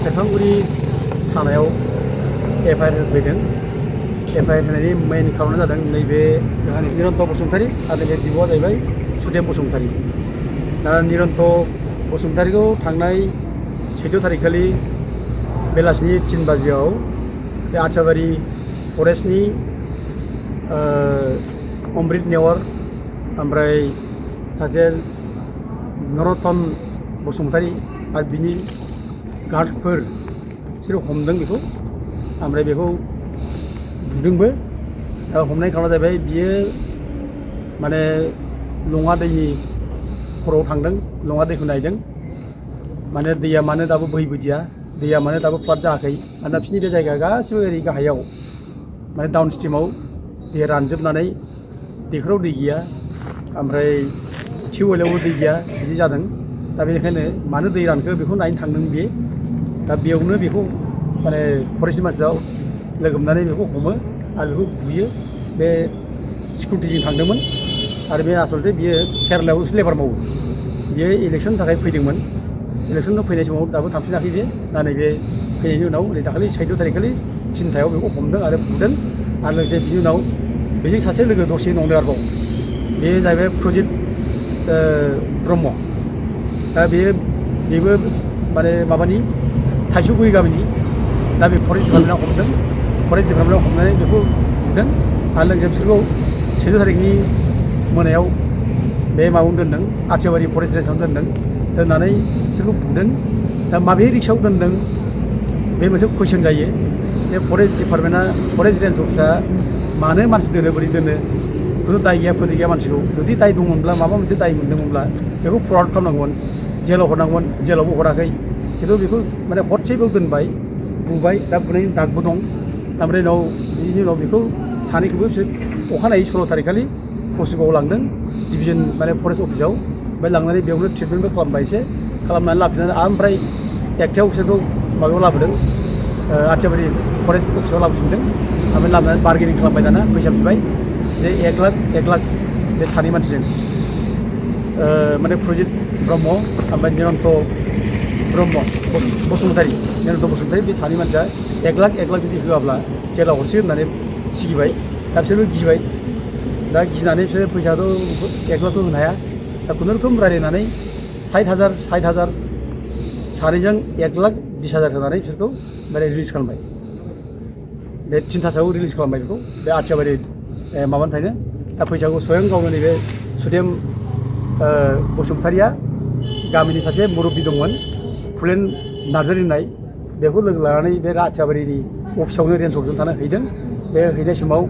सेरफांगुरि थानायाव एफआइआर होफैदों। एफआइआर होनायनि मेइन खार'ना जादों नैबे निरन्त बसुमतारी आरो नैबे बिब'आ जाहैबाय सुदेम बसुमतारी। दा निरन्त बसुमतारीखौ थांनाय 14 थारिखखालि बेलासिनि 3 बाजियाव बे आथियाबारि फरेस्टनि अमृत नेवार ओमफ्राय सासे नरतन बसुमतारी आरो बिनि गार्डफोर बिसोर हमदों बेखौ, ओमफ्राय बेखौ बुदोंबो। हमनाय खार'ना जाहैबाय बियो माने लङा दैनि खर'आव थांदों, लङा दैखौ नायदों। माने दैया मानो दाबो बोहैबोदिया, दैया मानो दाबो फ्लाद जायाखै। मानोना बिसोरनि बे जायगाया गासिबो ओरै गाहायाव माने डाउन स्ट्रिमाव दैया रानजोबनानै दैखराव दै गैया, ओमफ्राय टिउबवेलावबो दै गैया, बिदि जादों। दा बेनिखायनो मानो दै रानखो बेखौ नायनो थांदों बे। दा बेयावनो बेखौ माने फरेस्टनि मानसिफ्रा लोगो मोननानै बेखौ हमो आरो बेखौ बुयो। बे सिकिउरिटिजों थांदोंमोन आरो बे आसलथे बियो केरालायावसो लेबार मावो। बियो इलेक्सननि थाखाय फैदोंमोन। इलेक्सनाव फैनाय समाव दाबो थांफिनाखै बे। दा नैबे फैनायनि उनाव नै दाखालि 14 थारिखखालि 3थायाव बेखौ हमदों आरो बुदों। आरो लोगोसे बिनि उनाव बेजों सासे लोगो दसे नंदों आरोबाव, बे जाहैबाय प्रजित ब्रह्म। दा बेबो माने माबानि थाइसुगुरि गामिनि। दा बे फरेस्ट डिपार्टमेन्टआव हमदों, फरेस्ट डिपार्टमेन्टआव हमनानै बेखौ बुदों। आरो लोगोसे बिसोरखौ 14 थारिखनि मोनायाव बे माबायावनो दोनदों, आथियाबारि फरेस्ट रेन्जआवनो दोनदों। दोननानै बिसोरखौ बुदों। दा माबे रिक्सआव दोनदों बे मोनसे कुइसन जायो। बे फरेस्ट डिपार्टमेन्टआ, फरेस्ट रेन्ज अफिसा मानो मानसि दोनो, बोरै दोनो, खुनु दाय गैया फोदै गैया मानसिखौ। जुदि दाय दंमोनब्ला, माबा मोनसे दाय मोनदोंमोनब्ला बेखौ फरवार्ड खालामनांगौमोन, जेलाव हरनांगौमोन। जेलावबो हराखै, खिन्थु बेखौ माने हरसेबाव दोनबाय, बुबाय। दा बुनायनि दागबो दं। ओमफ्राय बिनि उनाव बेखौ सानैखौबो बिसोर अखानायै 16 थारिखखालि कसुगावआव लांदों, डिभिजन माने फरेस्ट अफिसाव। ओमफ्राय लांनानै बेयावनो ट्रिटमेन्टबो खालामबाय एसे, खालामनानै लाबोफिननानै ओमफ्राय 1थायाव बिसोरखौ माबायाव लाबोदों, आथियाबारि फरेस्ट अफिसाव लाबोफिनदों। ओमफ्राय लाबोनानै बार्गेनिं खालामबाय, दाना फैसा बिबाय जे 1 लाख बे सानै मानसिजों, माने प्रजित ब्रह्म ओमफ्राय निरन्त ब्रह्म बसुमतारी, निरन्त बसुमतारी। बे सानै मानसिया 1 लाख जुदि होआब्ला जेलाव हरसिगोन होननानै सिगिबाय। दा बिसोरबो गिबाय। दा गिनानै बिसोर फैसाथ' 1 लाखथ' होनो हाया। दा खुनुरुखुम रायज्लायनानै 60,000 सानैजों 1,20,000 होनानै बिसोरखौ माने रिलिज खालामबाय। बे 3थासोआव रिलिज खालामबाय बेखौ, बे आथियाबारि माबानिफ्रायनो। दा फैसाखौ स्वयं गावनो नैबे सुदेम बसुमतारीया गामिनि सासे मुरब्बी दंमोन, फुलेन नार्जारि होननाय, बेखौ लोगो लानानै बे आथियाबारिनि अफिसावनो रेन्ज अफिसाव थानो हैदों। बे हैनाय समाव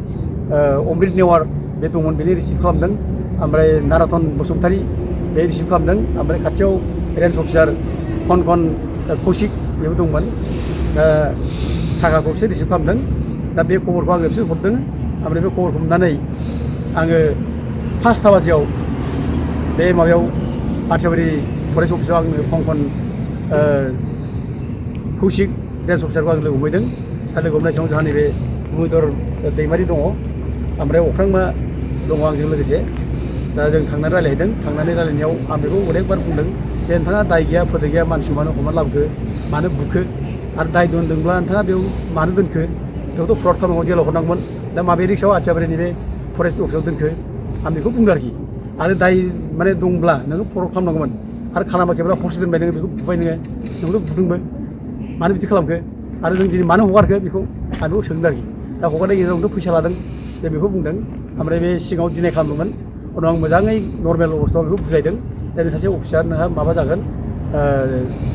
अमृत नेवार बे दंमोन, बेनि रिसिभ खालामदों। ओमफ्राय नारातन बसुमतारी बे रिसिभ खालामदों। ओमफ्राय खाथियाव रेन्ज अफिसार खनखन कौशिक बेबो दंमोन। दा थाखाखौ बिसोर रिसिभ खालामदों। दा बे खबरखौ आङो बिसोर हरदों। ओमफ्राय बे खबरखौ मोननानै आङो 5टा बाजियाव बे माबायाव आथियाबारि फरेस्ट अफिसाव आंनो खनखन कौशिक रेन्ज अफिसारखौ आं लोगो हमहैदों। दा लोगो हमनाय समाव जोंहा नैबे भुमिधर दैमारि दङ, ओमफ्राय अख्रांमा दङ आंजों लोगोसे। दा जों थांनानै रायज्लायहैदों। थांनानै रायज्लायनायाव आं बेखौ अनेकबार बुंदों जे नोंथाङा दाय गैया फोदै गैया, मानसिखौ मानो हमनानै लाबोखो, मानो बुखो, आरो दाय दोनदोंब्ला नोंथाङा बेयाव मानो दोनखो, बेखौथ' फ्रड खालामनांगौ, जेलाव हरनांगौमोन। दा माबे रिक्सआव आथियाबारिनि बे फरेस्ट अफिसाव दोनखो, आं बेखौ बुंदों आरोखि। आरो दाय माने दंब्ला नोङो फरवार्ड खालामनांगौमोन, आरो खालामाखैब्ला हरसे दोनबाय नोङो, बेखौ बुबाय नोंखौथ' बुदोंबो, मानो बिदि खालामखो, आरो नों दिनै मानो हगारखो, बेखौ आं बेखौ सोंदों आरोखि। दा हगारनाय गेजेरावथ' फैसा लादों, जों बेखौ बुंदों। ओमफ्राय बे सिगाङाव दिनाय खालामदोंमोन, उनाव आं मोजाङै नर्मेल अबस्थायाव बेखौ बुजायदों। दा सासे अफिसार नोंहा माबा जागोन,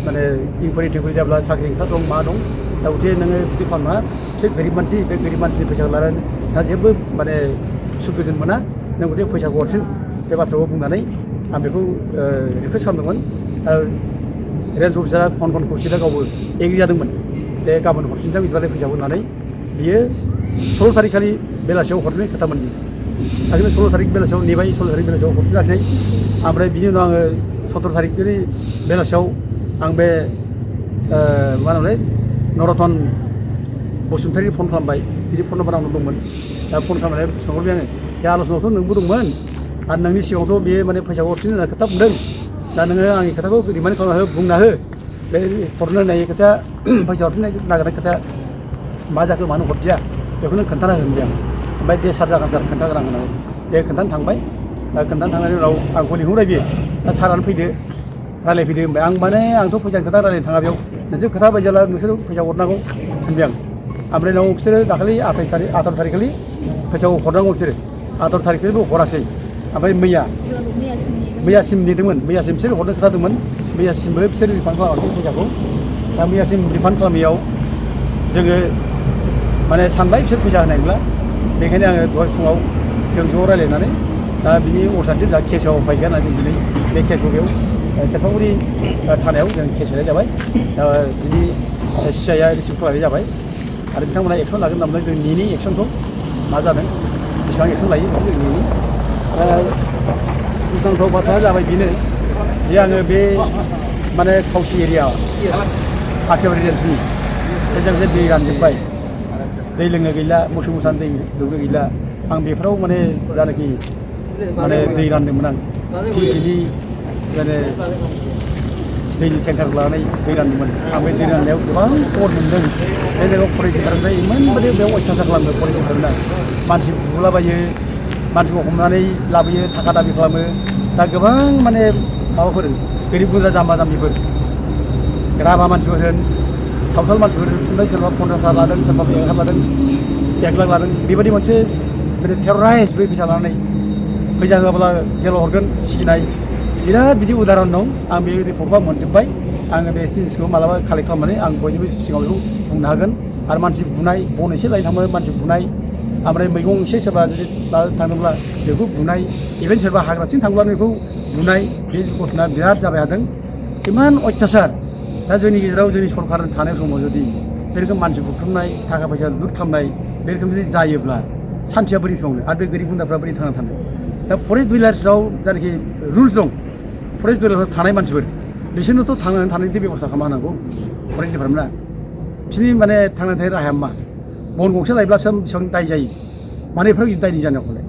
माने इनकुवारि टिकुवारि जाब्ला साख्रि ओंखार दं मा दं, दा गथे नोङो बिदि खालामनाङा। बिसोर गोरिब मानसि, बे गोरिब मानसिनि फैसाखौ लानानै दा जेबो माने सुख गोजोन मोना, नों गथे फैसाखौ हरफिन, बे बाथ्राखौ बुंनानै आं बेखौ रिकुवेस्ट खालामदोंमोन। रेन्ज अफिसारा खनखन कौशिकआ गावबो एग्रि जादोंमोन, दे गाबोन हरफिनसै बिदिबालाय फैसाखौ होननानै। बियो 16 थारिखखालि बेलासियाव हरफिननाय खोथामोन। आगोल 16 थारिख बेलासियाव नेबाय, 16 थारिख बेलासियाव हरफिनासै। ओमफ्राय बिनि उनाव आङो 17 थारिखनि बेलासियाव आं बे मा होनोमोनलाय नरतन बसुमतारी फन खालामबाय। बिदि फन नाम्बार आंनाव दंमोन। दा फन खालामनानै सोंहरबाय आङो, बे आल'सनायावथ' नोंबो दंमोन, आरो नोंनि सिगाङावथ' बे माने फैसाखौ हरफिन होनना खोथा बुंदों। दा नोङो आंनि खोथाखौ रिमाइन्ड खालामना हो, बुंना हो, बे हरनो होननाय खोथा फैसा हरफिननो नागिरनाय खोथा मा जाखो मानो हरदिया बेखौनो खोन्थाना होगोन दे आं ओमफ्राय दे सार जागोन सार खोन्थागोन होननानै दे खोन्थानो थांबाय दा खोन्थानो थांनायनि उनाव आंखौ लिंहरबाय बियो दा सारानो फैदो रायलायफैदो होनबाय आं माने आंथ' फैसानि खोथा रायलायनो थाङा बेयाव नोंसोर खोथा बाय जेला नोंसोर फैसा हरनांगौ होनबाय आं ओमफ्राय उनाव बिसोरो दाखालि 18 थारिख खालि फैसाखौ हरनांगौ बिसोरो 18 थारिख खालिबो हराखिसै ओमफ्राय मैयासिम नेदोंमोन मैयासिम बिसोर हरनो खोथादोंमोन मैयासिमबो बिसोर रिफान्ड खालामाखै फैसाखौ दा मैयासिम रिफान्ड खालामैयाव जोङो माने सानबाय बिसोर फैसा होनाय नंला बेखायनो आङो दहाय फुङाव जों ज' रायलायनानै दा बिनि अल्टारनेटिभ जा केसआव उफाय गैया होननानै दिनै बे केसखौ बेयाव सेरफांगुरि थानायाव जों केस होनाय जाबाय दा बिनि सिआइआ रिसिभ खालामनाय जाबाय आरो बिथांमोना एक्सन लागोन होननानै जों नेनि एक्सनखौ मा जादों बेसेबां एक्सन लायो बेखौ जों नेनि दुखुनांथाव बाथ्राया जाबाय बेनो जे आङो बे माने खावसि एरिया आथियाव रेजिडेन्सिनि जों बे दै रानजोब्बाय दै लोंनो गैला मोसौ मोसानो दै दौनो गैला आं बेफोराव माने जानाखि माने दै रानदोंमोन आं टिसिनि माने दैनि टेंकार लानानै दै रानदोंमोन आं बे दै राननायाव गोबां खबर मोनदों बे जायगायाव फरेस्टनिफ्राय इमानबादि बेयाव अयथासार खालामदों फरेस्टनिफ्रायना मानसि बुलाबायो मानसिखौ हमनानै लाबोयो थाखा दाबि खालामो दा गोबां माने माबाफोर गोरिब गुन्द्रा जाम्बा जाम्बिफोर राभा मानसिफोर होन सावथाल मानसिफोर बिसोरनिफ्राय सोरबा 50,000 लादों सोरबा 1,000 लादों 1 लाख लादों बेबायदि मोनसे टेरराइज बै फैसा लानानै फैसा होआब्ला जेलाव हरगोन सिगिनाय बिराद बिदि उदाहरन दं आं बे रिपर्टआ मोनजोब्बाय आङो बे जिनिसखौ मालाबा कालेक्ट खालामनानै आं बयनिबो सिगाङाव बेखौ बुंनो हागोन आरो मानसि बुनाय बन एसे लायनो थांबाय मानसि बुनाय ओमफ्राय मैगं एसे सोरबा जुदि थांदोंब्ला बेखौ बुनाय इभेन सोरबा हाग्राथिं थांब्लानो बेखौ बुनाय बे घटना बिराद जाबाय थादों इमान अयथासार दा जोंनि गेजेराव जोंनि सरकार थानाय समाव जुदि बे रोखोम मानसि बुख्रुबनाय थाखा फैसा लुट खालामनाय बे रोखोम जुदि जायोब्ला सान्थिया बोरै फैबावनो आरो बे गोरिब गुन्द्राफ्रा बोरै थांना थानो दा फरेस्ट भिलेजआव जायनाखि रुल्स दं फरेस्ट भिलेजआव थानाय मानसिफोर बिसोरनोथ' थांनानै थानायनि बेब'स्था खालामनांगौ फरेस्ट डिपार्टमेन्टआ बिसोरनि माने थांनानै थानाय राहाया मा बन गंसे लायोब्ला बेसेबां दाय जायो माने एफोराव दायनि जानायावलाय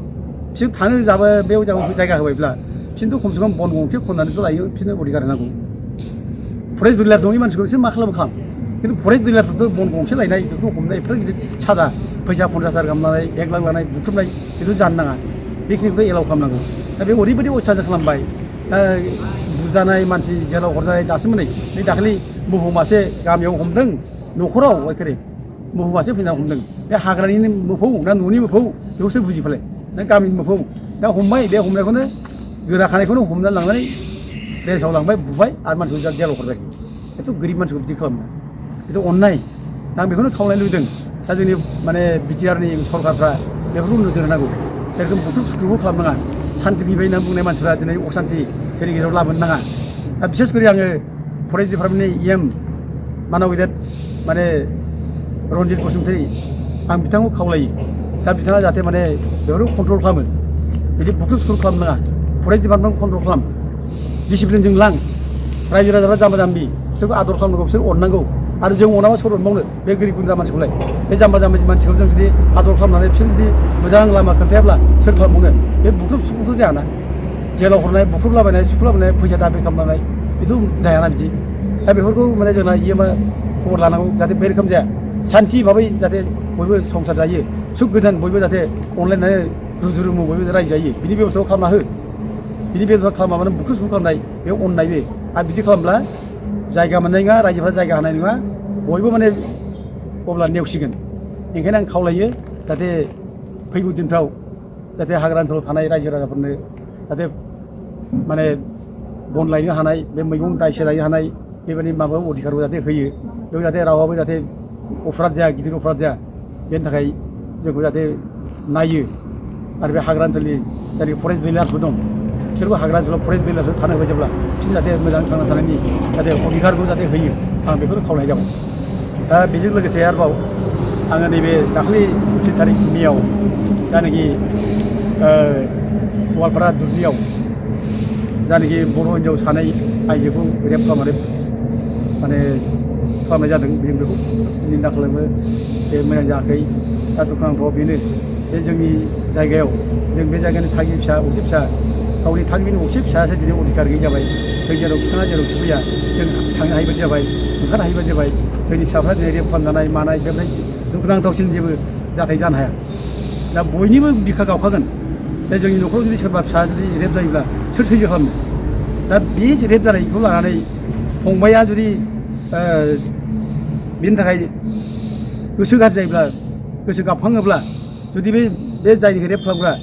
बिसोर थानो जाबा बेयाव जायगा होबायब्ला बिसोरनोथ' खमसे खम बन गंसे खननानैथ' लायो बिसोरनो अधिकार होनांगौ फरेस्ट भिलेज नङि मानसिखौ बिसोर मा खालामो खिन्थु फरेस्ट भिलेजफ्राथ' बन गंसे लायनाय बेखौ हमनाय एफोर गिदिर सादा फैसा 50,000 गाहाम लानाय 1 लाख लानाय बुख्रुबनाय बेथ' जानो नाङा बेखिनिखौथ' एलाउ खालामनांगौ दा बे ओरैबायदि अयथासार खालामबाय दा बुजानाय मानसि जेलाव हरजानाय दासिमबो नै दाखालि मोफौ मासे गामियाव हमदों न'खराव एखेरे मोफौ मासे फैना हमदों बे हाग्रानिनो मोफौ ना न'नि मोफौ बेखौसो बुजिफालाय ना गामिनि मोफौ दा हमबाय बे हमनायखौनो गोदाखानायखौनो हमनानै लांनानै रेसाव लांबाय बुबाय आरो मानसिखौ जेलाव हरबाय बेथ' गोरिब मानसिखौ बिदि खालामो बेथ' अननाय दा आं बेखौनो खावलायनो लुबैदों दा जोंनि माने बिटिआरनि सरकारफ्रा बेफोरखौ नोजोर होनांगौ बे रोखोम बुख्रुब सुख्रुबखौ खालामनाङा सान्ति बिबाय होनना बुंनाय मानसिफ्रा दिनै असान्ति जोंनि गेजेराव लाबोनो नाङा दा बिसेस करि आङो फरेस्ट डिपार्टमेन्टनि EM मानाव गेदेर माने रन्जित बसुमतारी आं बिथांखौ खावलायो दा बिथाङा जाहाथे माने बेफोरखौ कन्ट्रल खालामो बिदि बुख्रुब सुख्रुब खालामनो नाङा फरेस्ट डिपार्टमेन्टखौ कन्ट्रल खालाम डिसिप्लिनजों लां रायजो राजाफ्रा जाम्बा जाम्बि बिसोरखौ आदर खालामनांगौ बिसोर अननांगौ आरो जों अनाबा सोर अनबावनो बे गोरिब गुन्द्रा मानसिखौलाय बे जाम्बा जाम्बि मानसिखौ जों जुदि आदर खालामनानै बिसोर जुदि मोजां लामा खोन्थायाब्ला सोर खालामबावनो बे बुख्रुब सुख्रुबथ' जायाना जेलाव हरनाय बुख्रुबलाबायनाय सुख्रुबलाबायनाय फैसा दाबि खालामनाय बेथ' जायाना बिदि दा बेफोरखौ माने जोंना EMआ खबर लानांगौ जाहाथे बे रोखोम जाया सान्थि भाबै जाहाथे बयबो संसार जायो सुख गोजोन बयबो जाहाथे अनलायनानै रुजु रुमु बयबो रायजो जायो बिनि बेब'स्थाखौ खालामना हो बिनि बेब'स्था खालामाबानो बुख्रुब सुख्रुब खालामनाय बे अननाय बे आरो बिदि खालामब्ला जायगा मोननाय नङा रायजोफ्रा जायगा होनाय नङा बयबो माने अब्ला नेवसिगोन ओंखायनो आं खावलायो जाहाथे फैगौ दिनफ्राव जाहाथे हाग्रा ओनसोलाव थानाय रायजो राजाफोरनो जाहाथे माने बन लायनो हानाय बे मैगं दायसे लायनो हानाय बेबायदि माबा अधिकारखौ जाहाथे होयो बेयाव जाहाथे रावआबो जाहाथे अफराद जाया गिदिर अफराद जाया बेनि थाखाय जोंखौ जाहाथे नायो आरो बे हाग्रा ओनसोलनि जायनाखि फरेस्ट भिलेजबो दं बिसोरबो हाग्रा ओनसोलाव फरेस्ट भिलेजआव थानो होयोब्ला बिसोर जाहाथे मोजां थांना थानायनि जाहाथे अधिकारखौ जाहाथे होयो आं बेखौनो खावलायनाय जाबाय दा बेजों लोगोसे आरोबाव आङो नैबे दाखालि 29 थारिख मेआव जायनाखि गवालपारा दुब्लियाव जायनाखि बर' हिन्जाव सानै आइजोखौ रेप खालामनानै माने खालामनाय जादों जों बेखौ निन्दा खालामो बे मोजां जायाखै दा दुखुनांथाव बेनो बे जोंनि जायगायाव जों बे जायगानि थागिबि फिसा असे फिसा गावनि थागिबिनि असे फिसायासो दिनै अधिकार गैयै जाबाय जों जेराव खिथाङा जेराव सफैया जों थांनो हायिबादि जाबाय ओंखारनो हायिबादि जाबाय जोंनि फिसाफ्रा दिनै रेप खालामजानाय मानाय बेबायदि दुखुनांथावसिन जेबो जाथाय जानो हाया दा बयनिबो बिखा गावखागोन दा जोंनि न'खराव जुदि सोरबा फिसा जुदि रेप जायोब्ला सोर सैज्य खालामनो दा बे रेप जानायखौ लानानै फंबाया जुदि बेनि थाखाय गोसो गाज्रि जायोब्ला गोसो गाबखाङोब्ला जुदि बे जायनिखौ रेप खालामग्रा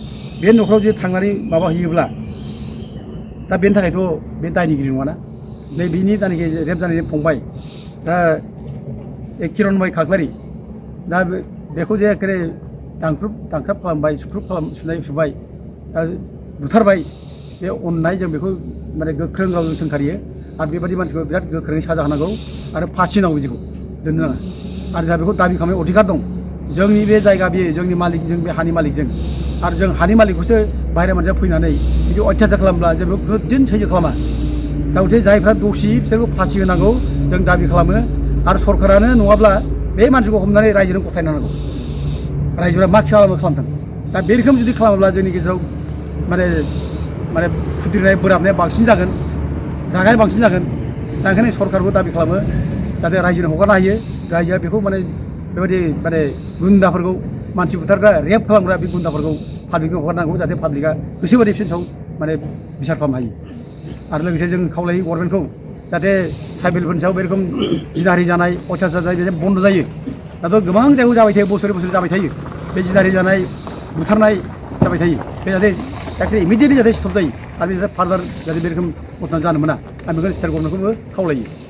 बे न'खराव जुदि थांनानै माबा हैयोब्ला दा बेनि थाखायथ' बे दायनिगिरि नङाना नै बिनि दानिखि रेप जानायनि फंबाय दा किरनमय खाख्लारि दा बेखौ जे एखेबारे दांख्राब खालामबाय सुबाय दा बुथारबाय बे अननाय जों बेखौ माने गोख्रों रावजों सोंखारियो आरो बेबायदि मानसिखौ बिराद गोख्रोङै साजा होनांगौ आरो फासि होनांगौ बिदिखौ दोननो नाङा आरो जोंहा बेखौ दाबि खालामनाय अधिकार दं जोंनि बे जायगा बेयो जोंनि मालिक जों बे हानि मालिकजों आरो जों हानि मालिकखौसो बाहेरा मानसिया फैनानै बिदि अयथासार खालामब्ला जों बेखौ खुनुदिन सैज्य खालामा दा गथे जायफ्रा दसि बिसोरखौ फासि होनांगौ जों दाबि खालामो आरो सरकारानो नङाब्ला बे मानसिखौ हमनानै रायजोनो गथायनो नांगौ रायजोफ्रा मा खालामथों दा बे रोखोम जुदि खालामोब्ला जोंनि गेजेराव माने खुद्रिनाय बोराबनाया बांसिन जागोन रागाया बांसिन जागोन दा ओंखायनो सरकारखौ दाबि खालामो जाहाथे रायजोनो हगारनो हायो रायजोआ बेखौ माने बेबायदि माने गुन्दाफोरखौ मानसि बुथारग्रा रेप खालामग्रा बे गुन्दाफोरखौ पाब्लिकनो हगारनांगौ जाहाथे पाब्लिकआ गोसोबायदि बिसोरनि सायाव माने बिसार खालामनो हायो आरो लोगोसे जों खावलायो गभर्नमेन्टखौ जाहाथे ट्राइबेलफोरनि सायाव बे रोखोम जिनाहारि जानाय अयथासार जानाय बे बन्द जायो दाथ' गोबां जायगायाव जाबाय थायो बोसोरै बोसोर जाबाय थायो बे जिनाहारि जानाय बुथारनाय जाबाय थायो बे जाहाथे एखेबारे इमिडियेटलि जाहाथे स्टप जायो आरो बे जाहाथे फार्दार जाहाथे बे रोखोम घटना जानो मोना आं बेखौनो स्टेट गभर्नमेन्टखौबो खावलायो